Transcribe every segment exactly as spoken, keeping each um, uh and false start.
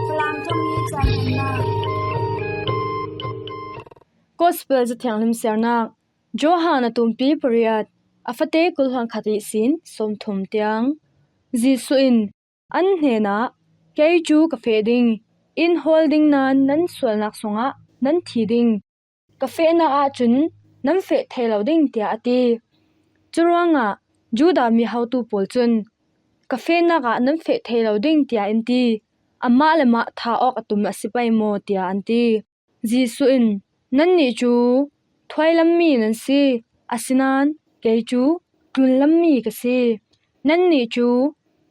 Falam thawngni caan nunnak. Gospel Cathiang limsiarnak. Johan a tumpi pariat, a fate kul hluan khat ihsin sawmthum tiang. Jesuh in an hnenah, "Kei cu ka feh ding, in hawl ding nain nan sualnak sungah nan thi ding. Ka fehnak ahcun nan feh thei lo ding," tiah a ti. Curuangah Judah mi hotu pawl cun, "Ka fehnak ah nan feh thei lo ding," tiah in ti. "Amah le mah tha awk a tum a si pei maw?" tiah an ti. Jesuh in, "Nannih cu thuailammi nan si, asinain kei cu tlunlammi ka si. Nannih cu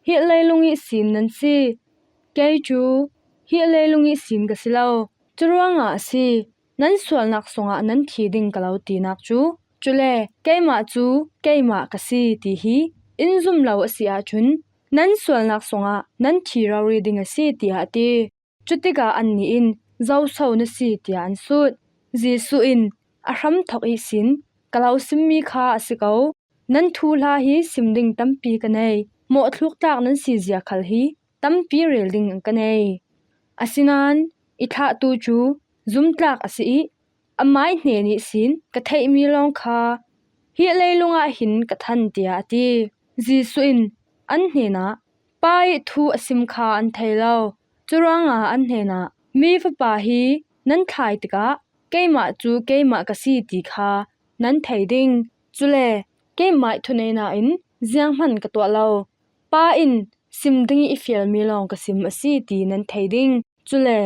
hi leilung ihsin nan si, kei cu hi leilung ihsin ka si lo. Curuangah a si, nan sualnak sungah nan thi ding ka lo tinak cu. Cule keimah cu keimah ka si ti hi in zum lo a si ahcun, nan sualnak sungah nan thi rori ding a si," tiah a ti. Cutikah annih in, "Zoso na si?" tiah an sut. Jesuh in, "A hramthawk ihsin ka lo simmi kha a si ko. Nan thuhla hi sim ding tampi ka nei, mawhthluktlak nan si zia khal hi tampi rel ding ka nei. Asinain i thlahtu cu zumtlak a si ih, amai hnen ihsin ka theihmi lawng kha hi leilung ah hin ka thanh," tiah a ti. Jesuh in an hnenah, "Pa ih thu a sim kha an thei lo. Curuangah an hnenah, 'Mi Fapa hi nan thlai tikah keimah cu keimah ka si ti kha nan thei ding. Cule keimah ih thuneihnak in zianghman ka tuah lo. Pa in sim ding ih i fialmi lawng ka sim a si ti nan thei ding. Cule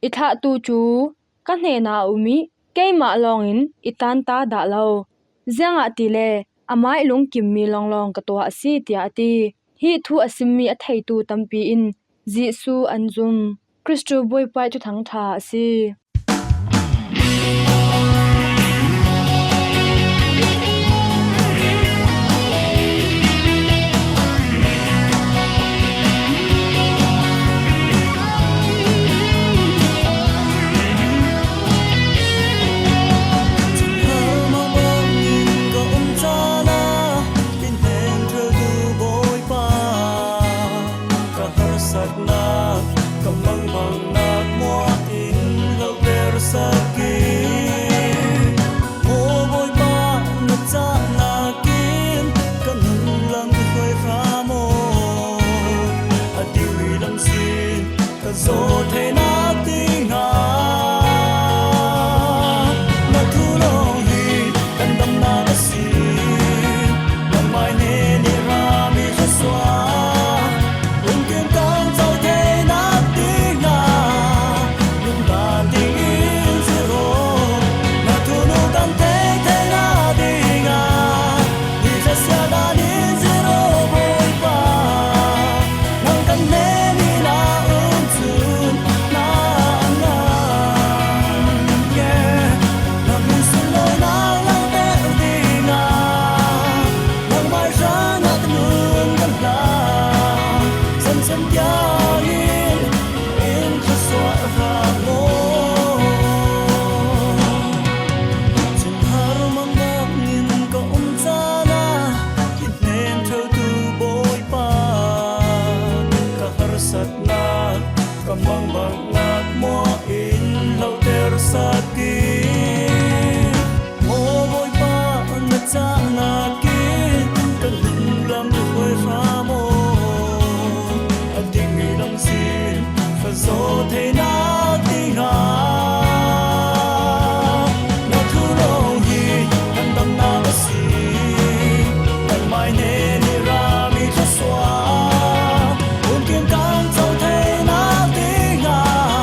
i thlahtu cu ka hnenah a um ih keimah lawngin i tanta dah lo. Ziangahtile amah ih lungkimmi lawnglawng ka tuah a si," tiah a ti. Hi thu a simmi a theitu tampi in Jesuh an zum. Kristu Bawipa ih Thuthang ṭha a si. Thinghar mang bangin ka um caan ah i hnen ṭheutu Bawipa, ka harsatnak, ka mangbangnak muak in lohter sak i, aw Bawipa, na cahnak in ka nunlam i hruai hram aw, a dingmi lam sin ka zaw theinak dingah na thu lawng hi kan damnak a si. Nangmah hnen ih rami thluasuah, lungkim kan co theinak dingah, nunnak dingin zir aw, na thu nu kan thei theinak dingah, ni thlasia dan in zir aw Bawipa. Nang kan hnen ih na um cun na ngan nge, na hmuh sunlawinak langter dingah, nangmah hrangah ka nun kan hlah. Semsem tiangin in thluasuah hram aw. Thinghar mang bangin ka um caan ah i hnen ṭheutu Bawipa, ka harsatnak, ka mangbangnak muak in lohter sak i, aw Bawipa, na cahnak in ka lunglam i hruai hram aw, a dingmi lam sin ka zaw theinak dingah, na thu lawng hi kan damnak a si. Nangmah hnen ih rami thluasuah, lungkim kan co theinak dingah,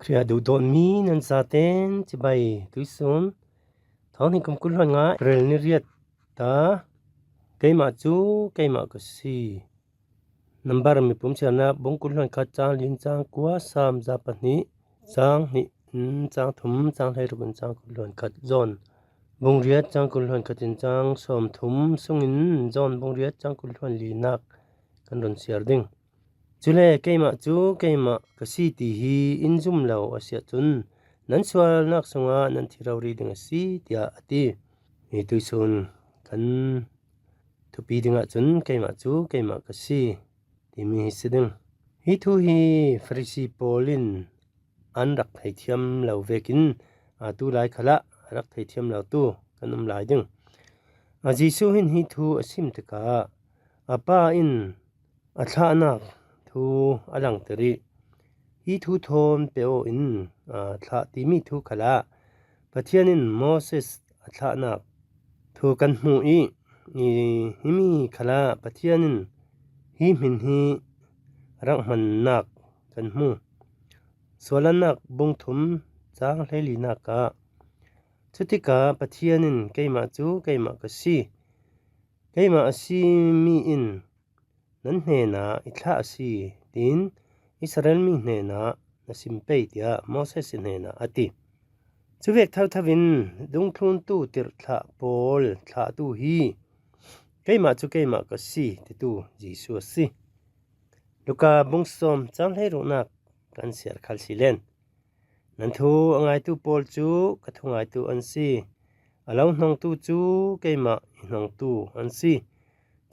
Pia duhdawn mi nan zaten cibai tuisun. Thawng hnih kum kul hluan nga April ni riat ta, keimah cu keimah ka si. Nambar mipum siarnak bung kul hluan khat cang lin cang kua, Sam za pahnih cang hnih in cang thum, cang hleiruk in cang kul hluan khat, John bung riat cang kul hluan khat in cang sawm thum sungin John bung riat cang kul hluan linak kan run siar ding. Cule keimah cu keimah ka si ti hi in zum lo a si ahcun nan sualnak sungah nan thi rori ding a si, tiah a ti. Hi tuisun kan thupi ding ahcun keimah cu keimah ka si timi hi si ding. Hi thu hi Farasi pawl in an rak theithiam lo vekin atu lai khalah rak theithiam lo tu kan um lai ding. A Jesuh hin hi thu a sim tikah a Pa in a thlahnak thu a langter i, hi thu thawn pe aw in, aa, thlah timi thu khalah Pathian in Moses a thlahnak thu kan hmu i, i, himi khalah Pathian in hi hmin hi rak hmannak kan hmu. Sualannak bung thum cang hleilinak ah, cutikah Pathian in keimah cu keimah ka si, keimah a simi in nan hnenah i thlah a si, tiin Israel mi hnenah na sim pei, tiah Moses hnenah a ti. Cuvek thotho in dungthluntu tirhthlah pawl thlahtu hi keimah cu keimah ka si titu Jesuh a si. Luka bung sawm cang hleiruknak kan siar khal si len. Nan thu a ngaitu pawl cu ka thungaitu an si. A lo hnongtu cu keimah i hnongtu an si.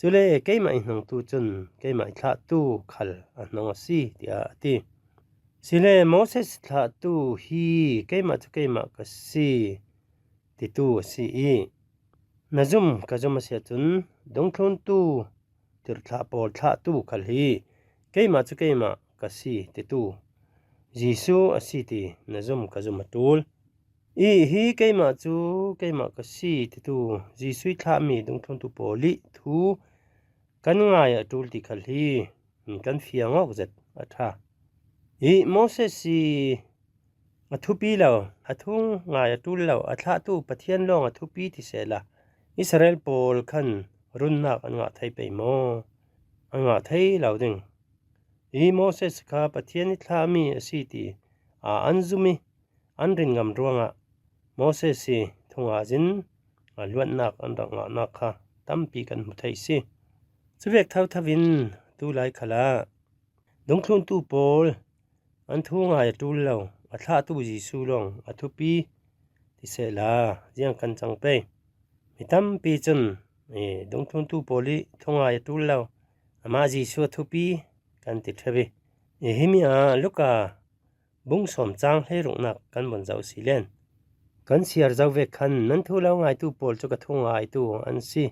Cule keimah i hnongtu cun keimah i thlahtu khal a hnong a si, tiah a ti. Sile Moses thlahtu hi keimah cu keimah ka si titu a si i, na zum ka zum a si ahcun dungthluntu tirhthlah pawl thlahtu khal hi keimah cu keimah ka si titu Jesuh a si ti na zum ka zum a ṭul. I hi keimah cu keimah ka si titu Jesuh i thlahmi dungthluntu pawl i thu kan ngai a ṭul ti khal hi kan fiang awk zet a ṭha. I Moses i a thupi lo, a thu ngai a ṭul lo, a thlahtu Pathian lawng a thupi ti sehla, Israel pawl khan runnak an ngah thei pei maw? An ngah thei lo ding. I Moses kha Pathian i thlahmi a si ti a an zum i an rin ngam ruangah Moses i thungazin a luatnak an rak ngahnak kha tampi kan hmu thei si. Cuvek thotho in tu lai khalah dungthluntu pawl an thu ngai a ṭul lo, a thlahtu Jesuh lawng a thupi ti sehla, ziang kan cang pei. Mi tampi cun, eh, dungthluntu pawl i thu ngai a ṭul lo, amah Jesuh a thupi kan ti ṭheu i, eh, himi ah Luka bung sawm cang hleiruknak kan vun zoh si len. Kan siar zo vek khan nan thu lo ngaitu pawl cu ka thu ngaitu an si.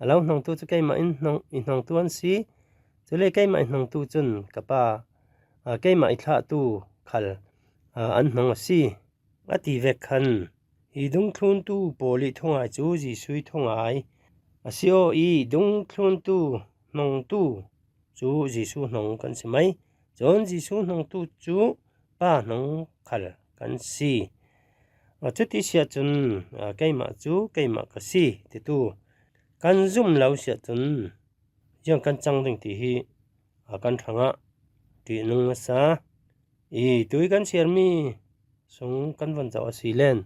A lo hnongtu cu keimah in hnong, i hnongtu an si. Cule keimah i hnongtu cun ka Pa, aa, keimah i thlahtu khal, aa, an hnong a si, a ti vek khan hi dungthluntu pawl i thungai cu Jesuh i thungai a si aw i dungthluntu hnongtu cu Jesuh hnong kan si mai. Cun Jesuh hnongtu cu Pa hnong khal kan si. A cuti si ahcun, aa, keimah cu keimah ka si titu kan zum lo si ahcun ziang kan cang ding ti hi, aa, kan hrangah ṭihnung a sa. I tui kan siarmi sung kan von zoh a si len.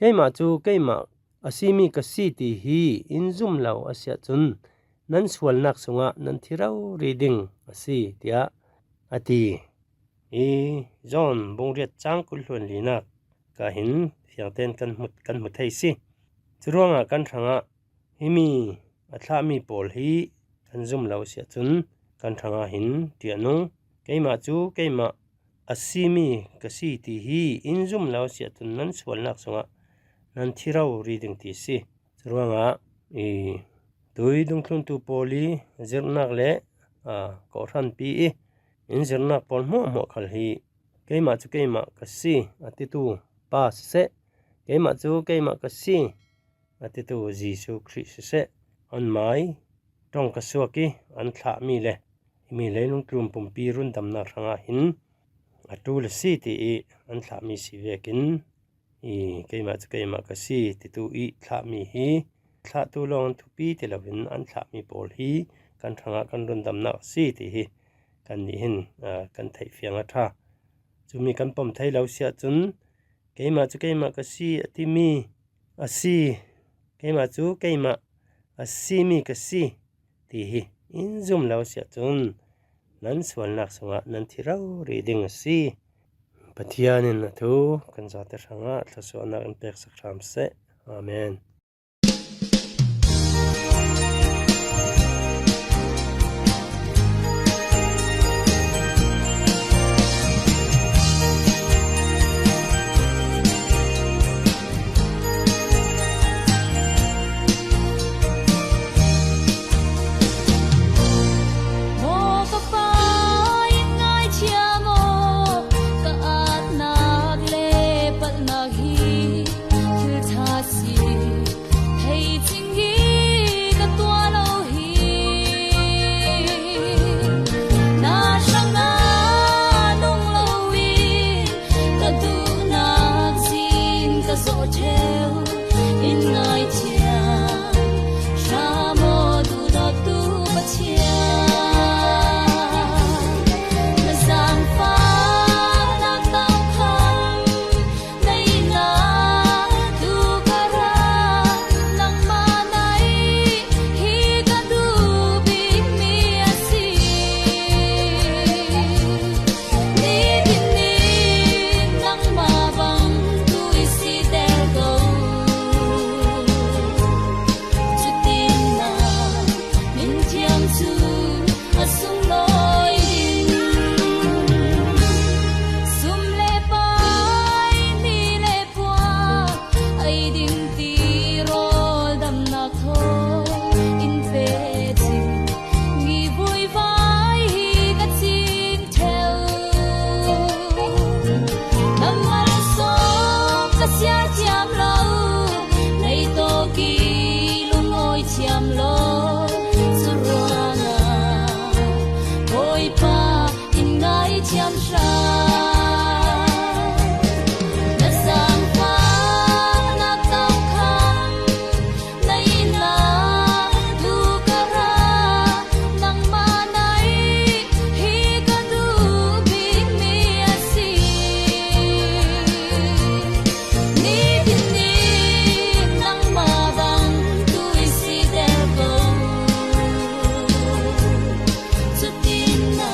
Keimah cu keimah a simi ka si ti hi in zum lo a si ahcun nan sualnak sungah nan thi rori ding a si, tiah a ti. I John bung riat cang kul hluan linak ka hin fiangten kan hmu, kan hmu thei si. Curuangah kan hrangah himi a thlahmi pawl hi kan zum lo si ahcun kan hrangah hin ṭihnung, keimah cu keimah a simi ka si ti hi in zum lo si ahcun nan sualnak sungah nan thi rori ding ti si. Curuangah i tui dungthluntu pawl i zirhnak le, aa, kawhhranpi i in zirhnak pawl hmuahhmuah khal hi keimah cu keimah ka si a titu Pa siseh, keimah cu keimah ka si a titu Jesuh Khrih siseh, an mai ṭong ka suak i an thlahmi le himi leilung tlun pumpi rundamnak hrangah hin a ṭul a si ti i an thlahmi si vekin, i, keimah cu keimah ka si titu i thlahmi hi thlahtu lawng thupi ti loin an thlahmi pawl hi kan hrangah kan rundamnak a si ti hi kannih hin, aa, kan theih fiang a ṭha. Cumi kan pom thei lo si ahcun, keimah cu keimah ka si a timi a si, keimah cu keimah a simi ka si ti hi in zum lo si ahcun, nan sualnak sungah nan thi rori ding a si. Pathian in a thu kan zate hrangah thluasuahnak in peksak hram seh. Amen. Maw ka Pa, in ngaithiam aw, ka atnak le palhnak hi thil ṭha si. Thei cing hi ka tuah lo hi. Na hrangah nung loin ka duhnak zin ka zawh ṭheu. In ngaithiam hram aw, duhdawttu Pathian. Na zaangfahnak tokham na innah tu ka ra, nangmah na ih hi ka duh bikmi a si. Nitin in nangmah bang tu i si ter ko. Cutin na min thiang cu a sunglawi ding. Sum le pai, mi le puak, ei ding ti rawl damnak thaw in pe cin. Ngivui vai hi ka cin ṭheu. Na malsawm ka siathiam lo, nei tawk i lungawi thiam lo. Curuangah Bawipa, in ngaithiam hram. Na zaangfahnak tokham na innah tu ka ra, nangmah na ih hi ka duh bikmi a si. Nitin in nangmah bang tu i si ter ko. Cutin na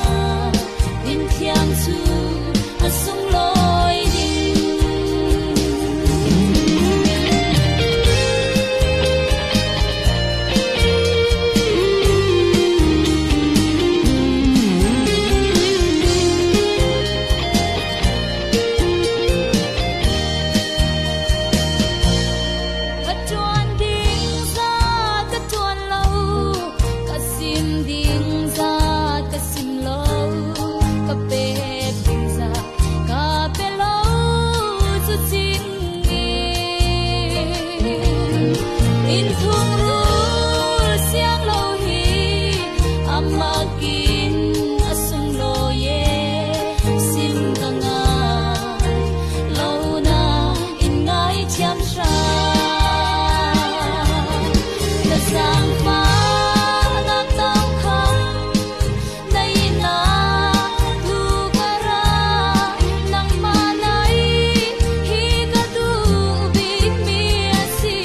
min thiang cu a sunglawi ding. Ka ṭuan ding zat ka ṭuan lo, ka sim ding zat ka sim lo, ka pek ding zat ka pe lo, cucin in thungrul siang lo hi amah kin a sunglawi e, sim ka ngai lo na in ngaithiam hram. Na zaangfahnak tokham na innah tu ka ra, nangmah na ih hi ka duh bikmi a si.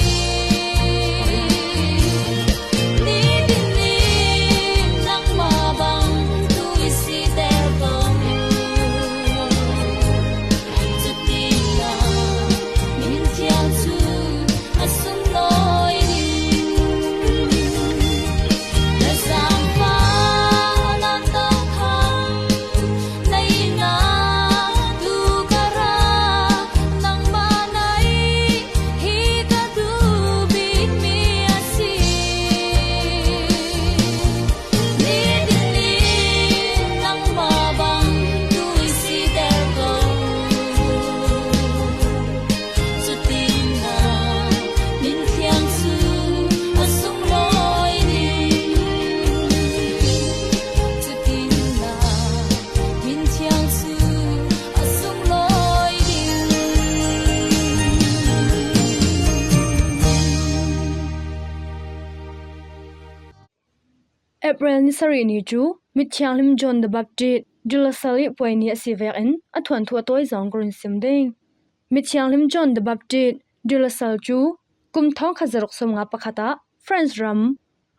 April ni sarih ni cu mithianghlim John the Baptist de La Salle ih puai ni a si vekin a thuanthu a tawi zong ka run sim ding. Mithianghlim John the Baptist de La Salle cu kum thawngkhat zaruk sawmnga pakhat ah France ram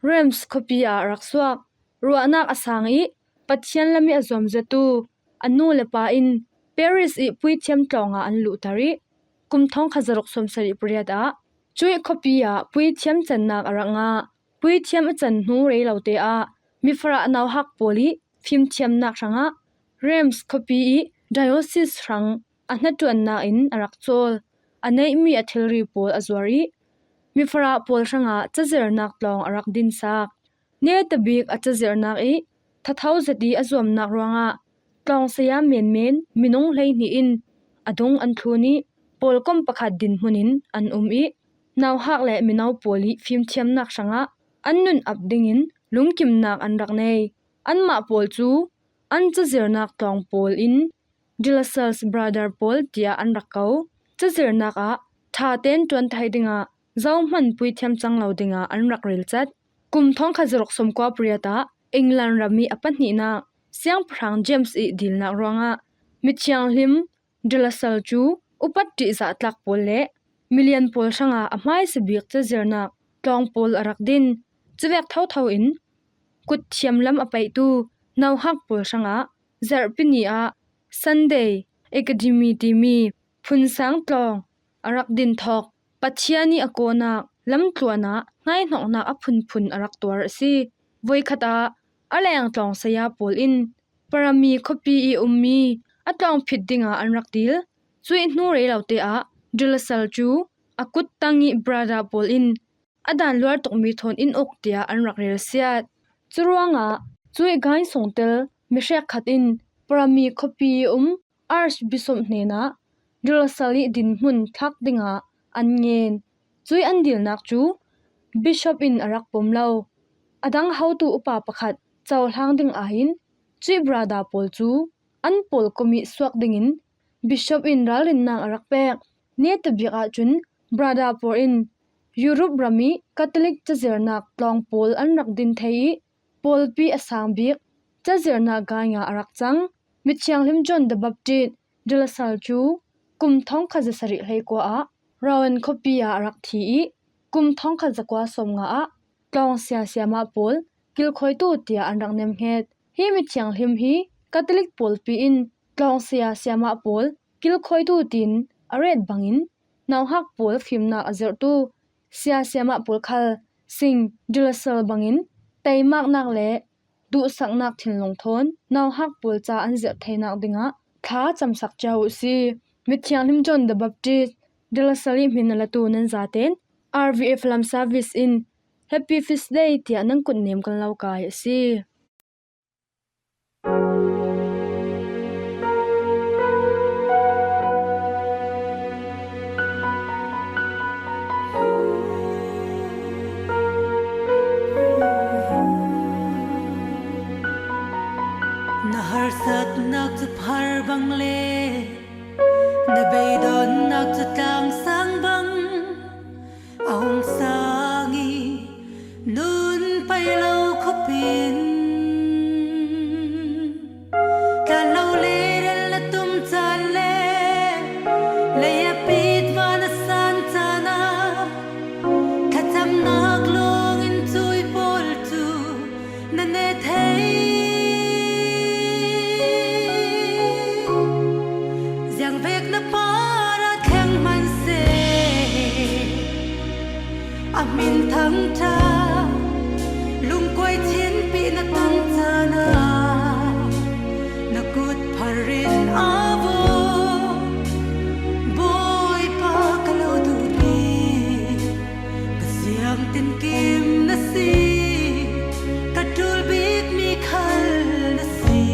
Reims khuapi ah a rak suak. Ruahnak a sang ih Pathian lam ih a zuamzatu a nu le pa in Paris ih puithiam tlawng ah an luhter ih kum thawngkhat zaruk sawmsarih pariat ah cuih khuapi ah puithiam cannak a rak ngah. Puithiam a can hnu rei lote ah mifarah nauhak pawl ih fimthiamnak hrangah Reims khuapi ih diocese hrang a hnaṭuannak in a rak cawl. A neihmi a thilri pawl a zuar ih mifarah pawl hrangah cazirnak tlawng a rak dinsak. Netabik a cazirnak ih thatho zet ih a zuamnak ruangah tlawng saya menmen minung hleihnih in a dung an thlun ih pawlkom pakhat dinhmun in an um ih nauhak le mino pawl ih fimthiamnak hrangah an nun ap dingin lungkimnak an rak nei. Anmah pawl cu an cazirnak tlawng pawl in De La Salle's Brother pawl tiah an rak ko. Cazirnak ah ṭha tein ṭuan thei dingah zohman puithiam cang lo dingah an rak relcat. Kum thawngkhat zaruk sawmkua pariat ah England ram ih a pahnihnak siangpahrang James ih dilnak ruangah mithianghlim De La Salle cu upat ṭihzah tlak pawl le milian pawl hrangah a hmaisa bik cazirnak tlawng pawl a rak din. Cuvek thotho in kutthiam lam a peihtu nauhak pawl hrangah zarhpi ni ah Sunday Academy timi phunsang tlawng a rak din thawk. Pathian ih a kawhnak lamtluan ah hnaihnawknak a phunphun a rak tuar a si. Voikhat ah a leng tlawng saya pawl in Parami khuapi ih ummi a tlawng phit dingah an rak dil. Cuih hnu rei lote ah De La Salle cu a kuttang ih Brother pawl in a daan luar tukmi thawn in uk tiah an rak relsiat. Curuangah cuih gai sungtel mi hrekkhat in Parami khuapi ih um Archbishop hnenah De La Salle ih dinhmun thlak dingah an ngen. Cuih an dilnak cu Bishop in a rak pom lo. A dang hotu upa pakhat cohlang ding aiin cuih Brother pawl cu an pawlkom ih suak dingin Bishop in ralrinnak a rak pek. Netabik ahcun Brother pawl in Europe ram ih Catholic cazirnak tlawng pawl an rak din thei ih pawlpi a sang bik cazirnak gai nga a rak cang. Mithianghlim John the Baptist De La Salle cu kum thawngkhat zasarih hleikua ah Rouen khuapi ah a rak thi ih kum thawngkhat zakua sawmnga ah tlawng saya sayamah pawl kilkhawitu tiah an rak nemhnget. Hi mithianghlim hi Catholic pawlpi in tlawng saya sayamah pawl kilkhawitu tiin a ret bangin nauhak pawl fimnak a zirhtu saya sayamah pawl khal Saint De La Salle bangin teimaknak le duhsaknak thinlung thawn nauhak pawl ca an zirh theinak dingah thla camsak cia uh si. Mithianghlim John the Baptist De La Salle ih hmin a latu nan zaten R V F Lam Service in Happy Feast Day tiah nan kutnem kan lo kai a si. Na harsatnak cu phar bang le na beidonnak cu tlang sang bang a hung sang i nun pai lo khawpin tlan lo le rel na tum caan le lei a pit van a san caan ah thlacamnak lawng in cui pawl cu na ne thei. Ziangvek na par ah thleng hman seh, a hmin thangṭha lungkuai thinpi na tong caan ah na kut phar in a vaw Bawipa ka lo duhmi. Ka siangtinkim na si, ka ṭul bikmi khal na si.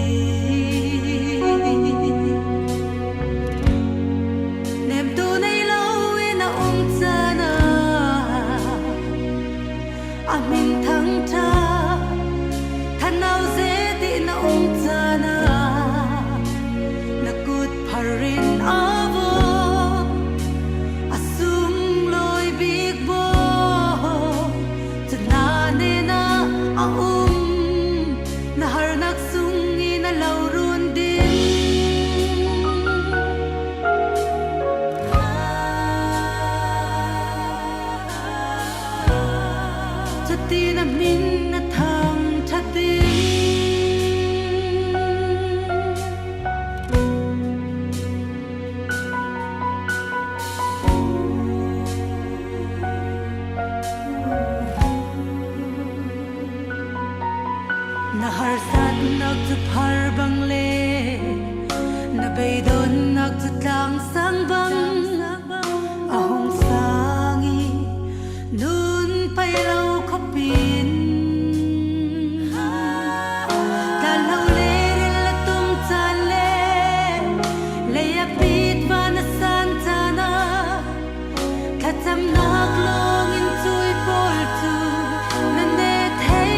Nemtu nei lo in a um caan ah Tina min na thangṭhat ding. Na harsatnak cu phar bang le na beidonnak cu tlang sang bang a hung sang i nun pei lo khawpin, tlan lo le ril a tum caan le lei a pit van a san caan ah thlacamnak lawng in cui pawl cu na neh thei.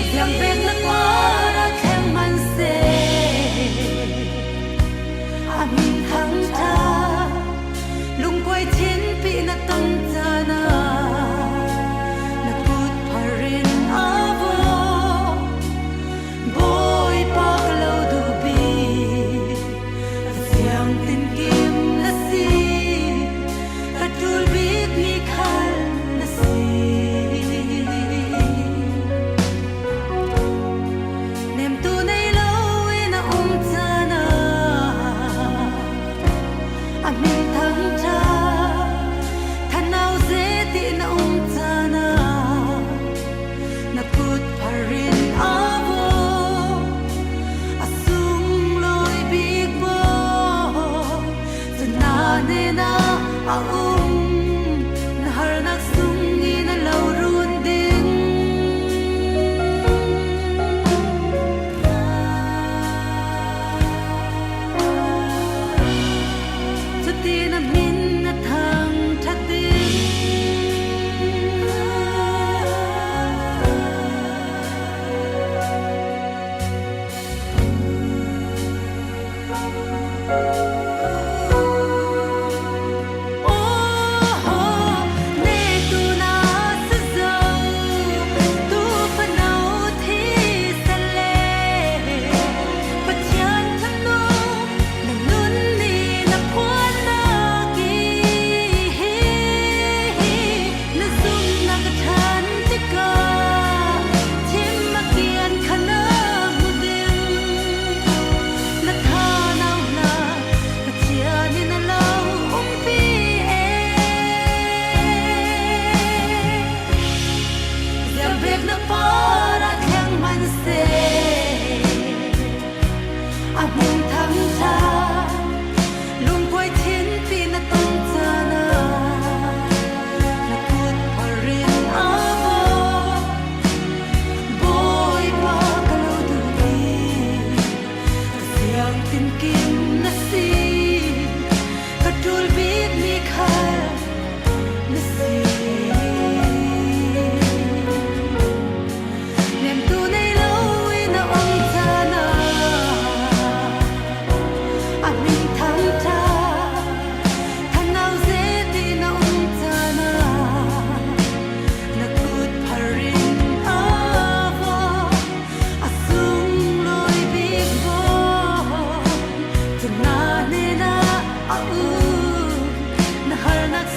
Ziang pek na par ah thleng hmanh seh, a hmin thangṭha lungkuai thinpi na ton caan ah na kut phar in a vaw. Bawipa ka lo duh bik, ziang tinkim na si, ka ṭul bikmi khal na si. Nemtu nei lo in a um caan ah, a hmin thangṭha thanau zet in a um caan ah, na kut phar in a vaw, a sunglawi bik baw, cun na hnenah a um, na harnak sung i na lo run ding. Cuti na min na thangṭhat ding. Na zumhnak a ṭhan tikah thim a kian kha na hmu ding. Na thanau hna Pathian in a lo umpi e. Ziang bek na par ah thleng hmanh seh, a hmun thangṭha lungkuai thinpi na ton caan ah na kut phar in a vaw. Bawipa ka lo duh bik, ka ziang tinkim na si, ka ṭul bikmi khal na si. Nemtu nei lo in a um caan ah, a hmin thangṭha thanau zet in a um caan ah, na kut phar in a vaw, a sunglawi bik baw, cun na hnenah a um, na harnak